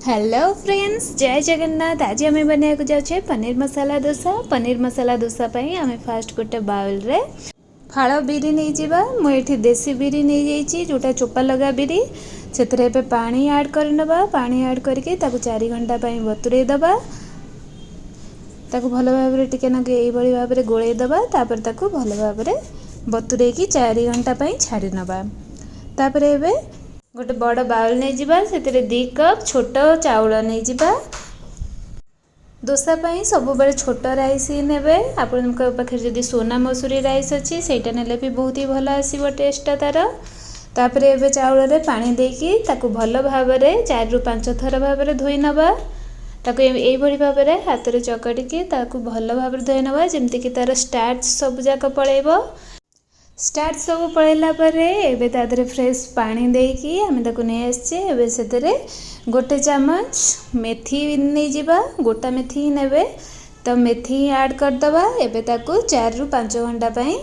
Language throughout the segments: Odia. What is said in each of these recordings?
ହ୍ୟାଲୋ ଫ୍ରେଣ୍ଡସ୍, ଜୟ ଜଗନ୍ନାଥ। ଆଜି ଆମେ ବନାଇବାକୁ ଯାଉଛେ ପନିର ମସଲା ଦୋସା। ପନିର ମସଲା ଦୋସା ପାଇଁ ଆମେ ଫାଷ୍ଟ ଗୋଟେ ବାଉଲରେ ଫାଳ ବିରି ନେଇଯିବା। ମୁଁ ଏଠି ଦେଶୀ ବିରି ନେଇଯାଇଛି, ଯେଉଁଟା ଚୋପା ଲଗା ବିରି। ସେଥିରେ ଏବେ ପାଣି ଆଡ଼୍ କରିନେବା। ପାଣି ଆଡ଼୍ କରିକି ତାକୁ 4 ଘଣ୍ଟା ପାଇଁ ବତୁରେଇ ଦେବା। ତାକୁ ଭଲ ଭାବରେ ଟିକେ ନାକୁ ଏଇଭଳି ଭାବରେ ଗୋଳେଇ ଦେବା। ତାପରେ ତାକୁ ଭଲ ଭାବରେ ବତୁରେଇକି 4 ଘଣ୍ଟା ପାଇଁ ଛାଡ଼ି ନେବା। ତାପରେ ଏବେ ଗୋଟେ ବଡ଼ ବାଉଲ୍ ନେଇଯିବା। ସେଥିରେ 2 କପ୍ ଛୋଟ ଚାଉଳ ନେଇଯିବା। ଦୋସା ପାଇଁ ସବୁବେଳେ ଛୋଟ ରାଇସ୍ ହିଁ ନେବେ। ଆପଣଙ୍କ ପାଖରେ ଯଦି ସୋନା ମସୁରୀ ରାଇସ୍ ଅଛି, ସେଇଟା ନେଲେ ବି ବହୁତ ହି ଭଲ ଆସିବ ଟେଷ୍ଟଟା ତା'ର। ତାପରେ ଏବେ ଚାଉଳରେ ପାଣି ଦେଇକି ତାକୁ ଭଲ ଭାବରେ 4ରୁ 5 ଥର ଭାବରେ ଧୋଇ ନେବା। ତାକୁ ଏଇଭଳି ଭାବରେ ହାତରେ ଚକଟିକି ତାକୁ ଭଲ ଭାବରେ ଧୋଇ ନେବା, ଯେମିତିକି ତା'ର ଷ୍ଟାର୍ଚ ସବୁ ଯାକ ପଳେଇବ। ଷ୍ଟାର୍ଚ ସବୁ ପଳେଇଲା ପରେ ଏବେ ତା ଦେହରେ ଫ୍ରେଶ୍ ପାଣି ଦେଇକି ଆମେ ତାକୁ ନେଇ ଆସିଛେ। ଏବେ ସେଥିରେ ଗୋଟେ ଚାମଚ ମେଥି ନେଇଯିବା। ଗୋଟା ମେଥି ହିଁ ନେବେ। ତ ମେଥି ହିଁ ଆଡ଼୍ କରିଦେବା। ଏବେ ତାକୁ 4ରୁ 5 ଘଣ୍ଟା ପାଇଁ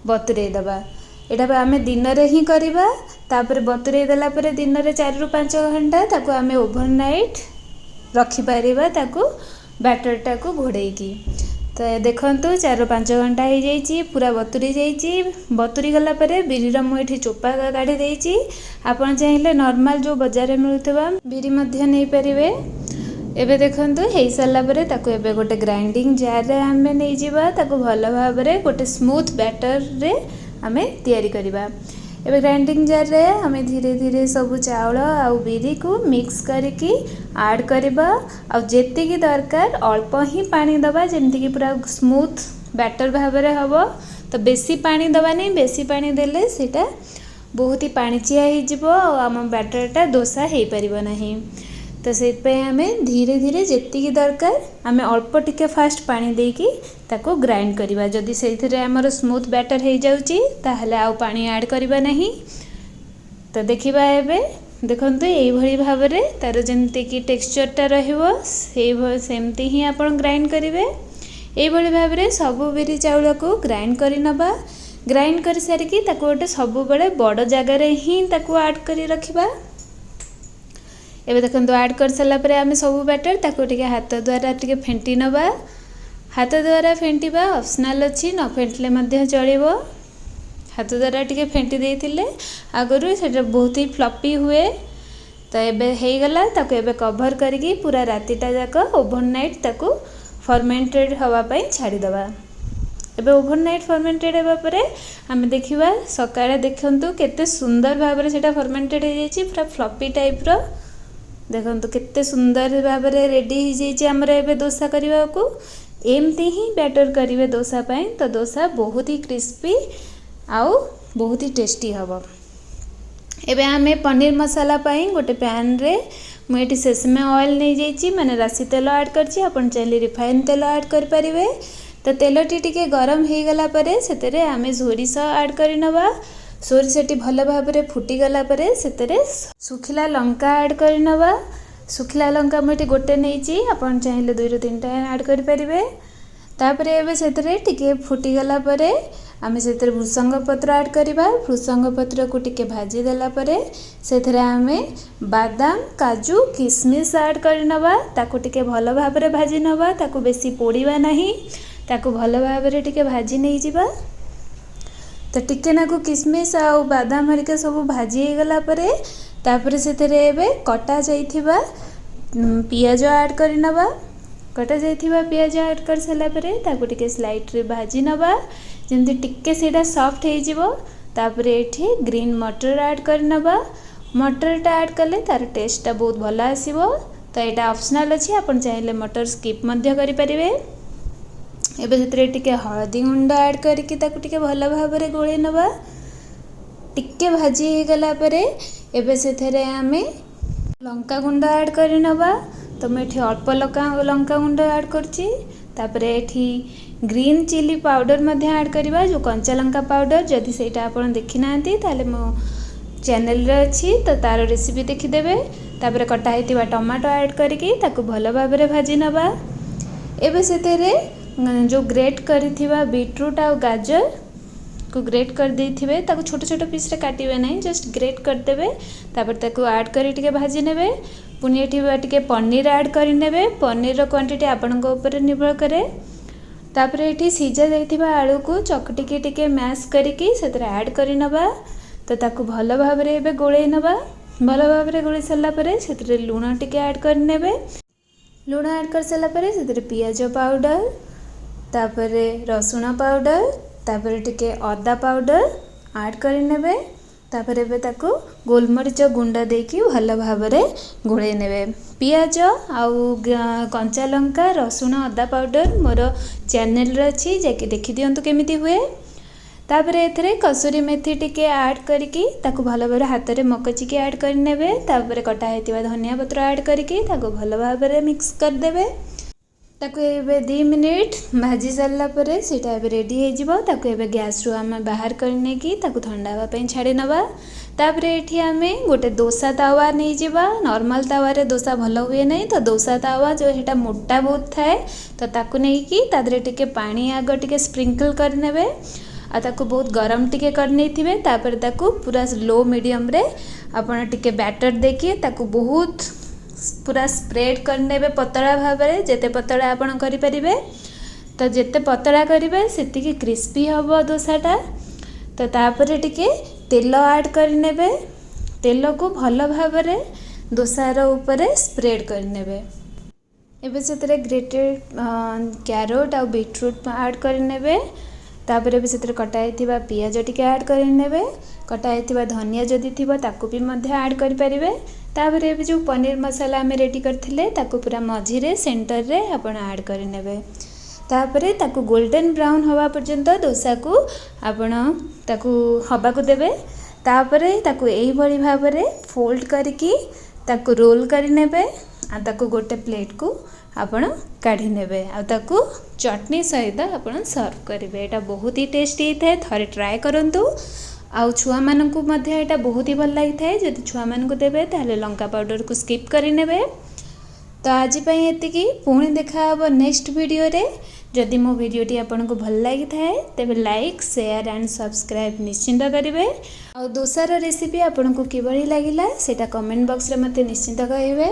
ବତୁରେଇ ଦେବା। ଏଇଟା ଆମେ ଦିନରେ ହିଁ କରିବା। ତାପରେ ବତୁରେଇ ଦେଲା ପରେ ଦିନରେ 4ରୁ 5 ଘଣ୍ଟା ତାକୁ ଆମେ ଓଭର ନାଇଟ୍ ରଖିପାରିବା, ତାକୁ ବ୍ୟାଟରଟାକୁ ଘୋଡ଼େଇକି। ତ ଦେଖନ୍ତୁ, 4ରୁ 5 ଘଣ୍ଟା ହେଇଯାଇଛି, ପୁରା ବତୁରି ଯାଇଛି। ବତୁରି ଗଲା ପରେ ବିରିର ମୁଁ ଏଠି ଚୋପା କାଢ଼ି ଦେଇଛି। ଆପଣ ଚାହିଁଲେ ନର୍ମାଲ ଯେଉଁ ବଜାରରେ ମିଳୁଥିବା ବିରି ମଧ୍ୟ ନେଇପାରିବେ। ଏବେ ଦେଖନ୍ତୁ, ହେଇସାରିଲା ପରେ ତାକୁ ଏବେ ଗୋଟେ ଗ୍ରାଇଣ୍ଡିଙ୍ଗ ଜାର୍ରେ ଆମେ ନେଇଯିବା। ତାକୁ ଭଲ ଭାବରେ ଗୋଟେ ସ୍ମୁଥ୍ ବ୍ୟାଟରରେ ଆମେ ତିଆରି କରିବା। ଏବେ ଗ୍ରାଇଣ୍ଡିଙ୍ଗ ଜାର୍ରେ ଆମେ ଧୀରେ ଧୀରେ ସବୁ ଚାଉଳ ଆଉ ବିରିକୁ ମିକ୍ସ କରିକି ଆଡ଼୍ କରିବା ଆଉ ଯେତିକି ଦରକାର ଅଳ୍ପ ହିଁ ପାଣି ଦେବା, ଯେମିତିକି ପୁରା ସ୍ମୁଥ୍ ବ୍ୟାଟର୍ ଭାବରେ ହେବ। ତ ବେଶୀ ପାଣି ଦେବାନି। ବେଶୀ ପାଣି ଦେଲେ ସେଇଟା ବହୁତ ହି ପାଣିଚିଆ ହେଇଯିବ ଆଉ ଆମ ବ୍ୟାଟର୍ଟା ଦୋସା ହେଇପାରିବ ନାହିଁ। ତ ସେଇଥିପାଇଁ ଆମେ ଧୀରେ ଧୀରେ ଯେତିକି ଦରକାର ଆମେ ଅଳ୍ପ ଟିକେ ଫାଷ୍ଟ ପାଣି ଦେଇକି ତାକୁ ଗ୍ରାଇଣ୍ଡ କରିବା। ଯଦି ସେଇଥିରେ ଆମର ସ୍ମୁଥ୍ ବ୍ୟାଟର୍ ହେଇଯାଉଛି, ତାହେଲେ ଆଉ ପାଣି ଆଡ଼୍ କରିବା ନାହିଁ। ତ ଦେଖିବା ଏବେ। ଦେଖନ୍ତୁ, ଏଇଭଳି ଭାବରେ ତା'ର ଯେମିତିକି ଟେକ୍ସଚର୍ଟା ରହିବ, ସେଇଭଳି ସେମିତି ହିଁ ଆପଣ ଗ୍ରାଇଣ୍ଡ କରିବେ। ଏଇଭଳି ଭାବରେ ସବୁ ବିରି ଚାଉଳକୁ ଗ୍ରାଇଣ୍ଡ କରି ନେବା। ଗ୍ରାଇଣ୍ଡ କରିସାରିକି ତାକୁ ଗୋଟେ ସବୁବେଳେ ବଡ଼ ଜାଗାରେ ହିଁ ତାକୁ ଆଡ଼୍ କରି ରଖିବା। ଏବେ ଦେଖନ୍ତୁ, ଆଡ଼୍ କରିସାରିଲା ପରେ ଆମେ ସବୁ ବ୍ୟାଟର୍ ତାକୁ ଟିକେ ହାତ ଦ୍ୱାରା ଟିକେ ଫେଣ୍ଟି ନେବା। ହାତ ଦ୍ୱାରା ଫେଣ୍ଟିବା ଅପସନାଲ୍ ଅଛି, ନ ଫେଣ୍ଟିଲେ ମଧ୍ୟ ଚଳିବ। ହାତ ଦ୍ୱାରା ଟିକେ ଫେଣ୍ଟି ଦେଇଥିଲେ ଆଗରୁ ସେଇଟା ବହୁତ ହି ଫ୍ଲପି ହୁଏ। ତ ଏବେ ହେଇଗଲା। ତାକୁ ଏବେ କଭର୍ କରିକି ପୁରା ରାତିଟା ଯାକ, ଓଭର ନାଇଟ୍ ତାକୁ ଫର୍ମେଣ୍ଟେଡ଼ ହେବା ପାଇଁ ଛାଡ଼ିଦେବା। ଏବେ ଓଭର ନାଇଟ୍ ଫର୍ମେଣ୍ଟେଡ଼ ହେବା ପରେ ଆମେ ଦେଖିବା ସକାଳେ। ଦେଖନ୍ତୁ, କେତେ ସୁନ୍ଦର ଭାବରେ ସେଇଟା ଫର୍ମେଣ୍ଟେଡ଼ ହେଇଯାଇଛି, ପୁରା ଫ୍ଲପି ଟାଇପ୍ର। ଦେଖନ୍ତୁ, କେତେ ସୁନ୍ଦର ଭାବରେ ରେଡ଼ି ହେଇଯାଇଛି ଆମର ଏବେ ଦୋସା କରିବାକୁ। ଏମିତି ହିଁ ବ୍ୟାଟର୍ କରିବେ ଦୋସା ପାଇଁ, ତ ଦୋସା ବହୁତ ହି କ୍ରିସ୍ପି ଆଉ ବହୁତ ହି ଟେଷ୍ଟି ହେବ। ଏବେ ଆମେ ପନିର ମସଲା ପାଇଁ ଗୋଟେ ପ୍ୟାନ୍ରେ ମୁଁ ଏଠି ସେସମେ ଅଏଲ୍ ନେଇଯାଇଛି, ମାନେ ରାଶି ତେଲ ଆଡ଼୍ କରିଛି। ଆପଣ ଚାହିଁଲେ ରିଫାଇନ୍ ତେଲ ଆଡ଼୍ କରିପାରିବେ। ତ ତେଲଟି ଟିକେ ଗରମ ହେଇଗଲା ପରେ ସେଥିରେ ଆମେ ସୋରିଷ ଆଡ଼୍ କରିନେବା। ସୋରିଷଟି ଭଲ ଭାବରେ ଫୁଟିଗଲା ପରେ ସେଥିରେ ଶୁଖିଲା ଲଙ୍କା ଆଡ଼୍ କରିନେବା। ଶୁଖିଲା ଲଙ୍କା ମୁଁ ଏଠି ଗୋଟେ ନେଇଛି, ଆପଣ ଚାହିଁଲେ ଦୁଇରୁ ତିନିଟା ଆଡ଼୍ କରିପାରିବେ। ତାପରେ ଏବେ ସେଥିରେ ଟିକେ ଫୁଟିଗଲା ପରେ ଆମେ ସେଥିରେ ଭୃସଙ୍ଗ ପତ୍ର ଆଡ଼୍ କରିବା। ଭୃସଙ୍ଗ ପତ୍ରକୁ ଟିକେ ଭାଜି ଦେଲା ପରେ ସେଥିରେ ଆମେ ବାଦାମ, କାଜୁ, କିସମିସ୍ ଆଡ଼୍ କରିନେବା। ତାକୁ ଟିକେ ଭଲ ଭାବରେ ଭାଜି ନେବା। ତାକୁ ବେଶୀ ପୋଡ଼ିବା ନାହିଁ, ତାକୁ ଭଲ ଭାବରେ ଟିକେ ଭାଜି ନେଇଯିବା। ତ ଟିକେ ନାକୁ କିସମିସ୍ ଆଉ ବାଦାମ ହେରିକା ସବୁ ଭାଜି ହେଇଗଲା ପରେ ତାପରେ ସେଥିରେ ଏବେ କଟା ଯାଇଥିବା ପିଆଜ ଆଡ଼୍ କରିନେବା। କଟା ଯାଇଥିବା ପିଆଜ ଆଡ଼୍ କରିସାରିଲା ପରେ ତାକୁ ଟିକେ ସ୍ଲାଇଟ୍ରେ ଭାଜି ନେବା, ଯେମିତି ଟିକେ ସେଇଟା ସଫ୍ଟ ହେଇଯିବ। ତାପରେ ଏଠି ଗ୍ରୀନ୍ ମଟର ଆଡ଼୍ କରିନେବା। ମଟରଟା ଆଡ଼୍ କଲେ ତା'ର ଟେଷ୍ଟଟା ବହୁତ ଭଲ ଆସିବ। ତ ଏଇଟା ଅପସନାଲ୍ ଅଛି, ଆପଣ ଚାହିଁଲେ ମଟର ସ୍କିପ୍ ମଧ୍ୟ କରିପାରିବେ। ଏବେ ସେଥିରେ ଟିକେ ହଳଦୀ ଗୁଣ୍ଡ ଆଡ଼୍ କରିକି ତାକୁ ଟିକେ ଭଲ ଭାବରେ ଗୋଳେଇ ନେବା। ଟିକେ ଭାଜି ହେଇଗଲା ପରେ ଏବେ ସେଥିରେ ଆମେ ଲଙ୍କା ଗୁଣ୍ଡ ଆଡ଼୍ କରିନେବା। ତ ମୁଁ ଏଠି ଅଳ୍ପ ଲଙ୍କା ଲଙ୍କା ଗୁଣ୍ଡ ଆଡ଼୍ କରୁଛି। ତାପରେ ଏଠି ଗ୍ରୀନ୍ ଚିଲି ପାଉଡ଼ର ମଧ୍ୟ ଆଡ଼୍ କରିବା, ଯେଉଁ କଞ୍ଚା ଲଙ୍କା ପାଉଡ଼ର। ଯଦି ସେଇଟା ଆପଣ ଦେଖିନାହାନ୍ତି, ତାହେଲେ ମୋ ଚ୍ୟାନେଲରେ ଅଛି, ତ ତା'ର ରେସିପି ଦେଖିଦେବେ। ତାପରେ କଟା ହେଇଥିବା ଟମାଟୋ ଆଡ଼୍ କରିକି ତାକୁ ଭଲ ଭାବରେ ଭାଜି ନେବା। ଏବେ ସେଥିରେ ଯେଉଁ ଗ୍ରେଟ୍ କରିଥିବା ବିଟ୍ରୁଟ୍ ଆଉ ଗାଜରକୁ କୁ ଗ୍ରେଟ୍ କରିଦେଇଥିବେ, ତାକୁ ଛୋଟ ଛୋଟ ପିସ୍ରେ କାଟିବେ ନାହିଁ, ଜଷ୍ଟ ଗ୍ରେଟ୍ କରିଦେବେ। ତାପରେ ତାକୁ ଆଡ଼୍ କରି ଟିକେ ଭାଜି ନେବେ। ପୁଣି ଏଠି ଟିକେ ପନିର ଆଡ଼୍ କରିନେବେ। ପନିରର କ୍ୱାଣ୍ଟିଟି ଆପଣଙ୍କ ଉପରେ ନିର୍ଭର କରେ। ତାପରେ ଏଠି ସିଝା ଯାଇଥିବା ଆଳୁକୁ ଚକଟିକି ଟିକେ ମ୍ୟାଶ୍ କରିକି ସେଥିରେ ଆଡ଼୍ କରିନେବା। ତ ତାକୁ ଭଲ ଭାବରେ ଏବେ ଗୋଳେଇ ନେବା। ଭଲ ଭାବରେ ଗୋଳେଇ ସାରିଲା ପରେ ସେଥିରେ ଲୁଣ ଟିକେ ଆଡ଼୍ କରିନେବେ। ଲୁଣ ଆଡ଼୍ କରିସାରିଲା ପରେ ସେଥିରେ ପିଆଜ ପାଉଡ଼ର, ତାପରେ ରସୁଣ ପାଉଡ଼ର, ତାପରେ ଟିକେ ଅଦା ପାଉଡ଼ର ଆଡ଼୍ କରିନେବେ। ତାପରେ ଏବେ ତାକୁ ଗୋଲମରିଚ ଗୁଣ୍ଡ ଦେଇକି ଭଲ ଭାବରେ ଗୋଳେଇ ନେବେ। ପିଆଜ ଆଉ କଞ୍ଚା ଲଙ୍କା, ରସୁଣ, ଅଦା ପାଉଡ଼ର ମୋର ଚ୍ୟାନେଲରେ ଅଛି, ଯାଇକି ଦେଖିଦିଅନ୍ତୁ କେମିତି ହୁଏ। ତାପରେ ଏଥିରେ କସୁରୀ ମେଥି ଟିକେ ଆଡ଼୍ କରିକି ତାକୁ ଭଲ ଭାବରେ ହାତରେ ମକଚିକି ଆଡ଼୍ କରିନେବେ। ତାପରେ କଟା ହେଇଥିବା ଧନିଆ ପତ୍ର ଆଡ଼୍ କରିକି ତାକୁ ଭଲ ଭାବରେ ମିକ୍ସ କରିଦେବେ। ତାକୁ ଏବେ 2 ମିନିଟ୍ ଭାଜି ସାରିଲା ପରେ ସେଇଟା ଏବେ ରେଡ଼ି ହେଇଯିବ। ତାକୁ ଏବେ ଗ୍ୟାସ୍ରୁ ଆମେ ବାହାର କରି ନେଇକି ତାକୁ ଥଣ୍ଡା ହେବା ପାଇଁ ଛାଡ଼ି ନେବା। ତାପରେ ଏଠି ଆମେ ଗୋଟେ ଦୋସା ତାୱା ନେଇଯିବା। ନର୍ମାଲ୍ ତାୱାରେ ଦୋସା ଭଲ ହୁଏ ନାହିଁ, ତ ଦୋସା ତାୱା ଯେଉଁ ସେଇଟା ମୋଟା ବହୁତ ଥାଏ, ତ ତାକୁ ନେଇକି ତା ଦେହରେ ଟିକେ ପାଣି ଆଗ ଟିକେ ସ୍ପ୍ରିଙ୍କଲ୍ କରିନେବେ ଆଉ ତାକୁ ବହୁତ ଗରମ ଟିକେ କରିନେଇଥିବେ। ତାପରେ ତାକୁ ପୁରା ଲୋ ମିଡ଼ିୟମ୍ରେ ଆପଣ ଟିକେ ବ୍ୟାଟର୍ ଦେଇକି ତାକୁ ବହୁତ ପୁରା ସ୍ପ୍ରେଡ଼୍ କରିନେବେ ପତଳା ଭାବରେ, ଯେତେ ପତଳା ଆପଣ କରିପାରିବେ। ତ ଯେତେ ପତଳା କରିବେ, ସେତିକି କ୍ରିସ୍ପି ହେବ ଦୋସାଟା। ତ ତାପରେ ଟିକେ ତେଲ ଆଡ଼୍ କରିନେବେ। ତେଲକୁ ଭଲ ଭାବରେ ଦୋସାର ଉପରେ ସ୍ପ୍ରେଡ଼୍ କରିନେବେ। ଏବେ ସେଥିରେ ଗ୍ରେଟେଡ଼ କ୍ୟାରୋଟ୍ ଆଉ ବିଟରୁଟ୍ ଆଡ଼୍ କରିନେବେ। ତାପରେ ବି ସେଥିରେ କଟା ହେଇଥିବା ପିଆଜ ଟିକେ ଆଡ଼୍ କରିନେବେ। କଟା ହେଇଥିବା ଧନିଆ ଯଦି ଥିବ, ତାକୁ ବି ମଧ୍ୟ ଆଡ଼୍ କରିପାରିବେ। ତାପରେ ଏବେ ଯେଉଁ ପନିର ମସଲା ଆମେ ରେଡ଼ି କରିଥିଲେ, ତାକୁ ପୁରା ମଝିରେ ସେଣ୍ଟରରେ ଆପଣ ଆଡ଼୍ କରିନେବେ। ତାପରେ ତାକୁ ଗୋଲ୍ଡେନ୍ ବ୍ରାଉନ୍ ହେବା ପର୍ଯ୍ୟନ୍ତ ଦୋସାକୁ ଆପଣ ତାକୁ ହେବାକୁ ଦେବେ। ତାପରେ ତାକୁ ଏଇଭଳି ଭାବରେ ଫୋଲ୍ଡ କରିକି ତାକୁ ରୋଲ୍ କରିନେବେ ଆଉ ତାକୁ ଗୋଟେ ପ୍ଲେଟ୍କୁ ଆପଣ କାଢ଼ି ନେବେ ଆଉ ତାକୁ ଚଟଣି ସହିତ ଆପଣ ସର୍ଭ କରିବେ। ଏଇଟା ବହୁତ ହି ଟେଷ୍ଟି ହେଇଥାଏ, ଥରେ ଟ୍ରାଏ କରନ୍ତୁ। ଆଉ ଛୁଆମାନଙ୍କୁ ମଧ୍ୟ ଏଇଟା ବହୁତ ହି ଭଲ ଲାଗିଥାଏ। ଯଦି ଛୁଆମାନଙ୍କୁ ଦେବେ, ତାହେଲେ ଲଙ୍କା ପାଉଡ଼ରକୁ ସ୍କିପ୍ କରିନେବେ। ତ ଆଜି ପାଇଁ ଏତିକି। ପୁଣି ଦେଖାହେବ ନେକ୍ସଟ ଭିଡ଼ିଓରେ। ଯଦି ମୋ ଭିଡ଼ିଓଟି ଆପଣଙ୍କୁ ଭଲ ଲାଗିଥାଏ, ତେବେ ଲାଇକ୍, ସେୟାର ଆଣ୍ଡ ସବସ୍କ୍ରାଇବ୍ ନିଶ୍ଚିନ୍ତ କରିବେ। ଆଉ ଦୋସାର ରେସିପି ଆପଣଙ୍କୁ କିଭଳି ଲାଗିଲା, ସେଇଟା କମେଣ୍ଟ ବକ୍ସରେ ମୋତେ ନିଶ୍ଚିନ୍ତ କହିବେ।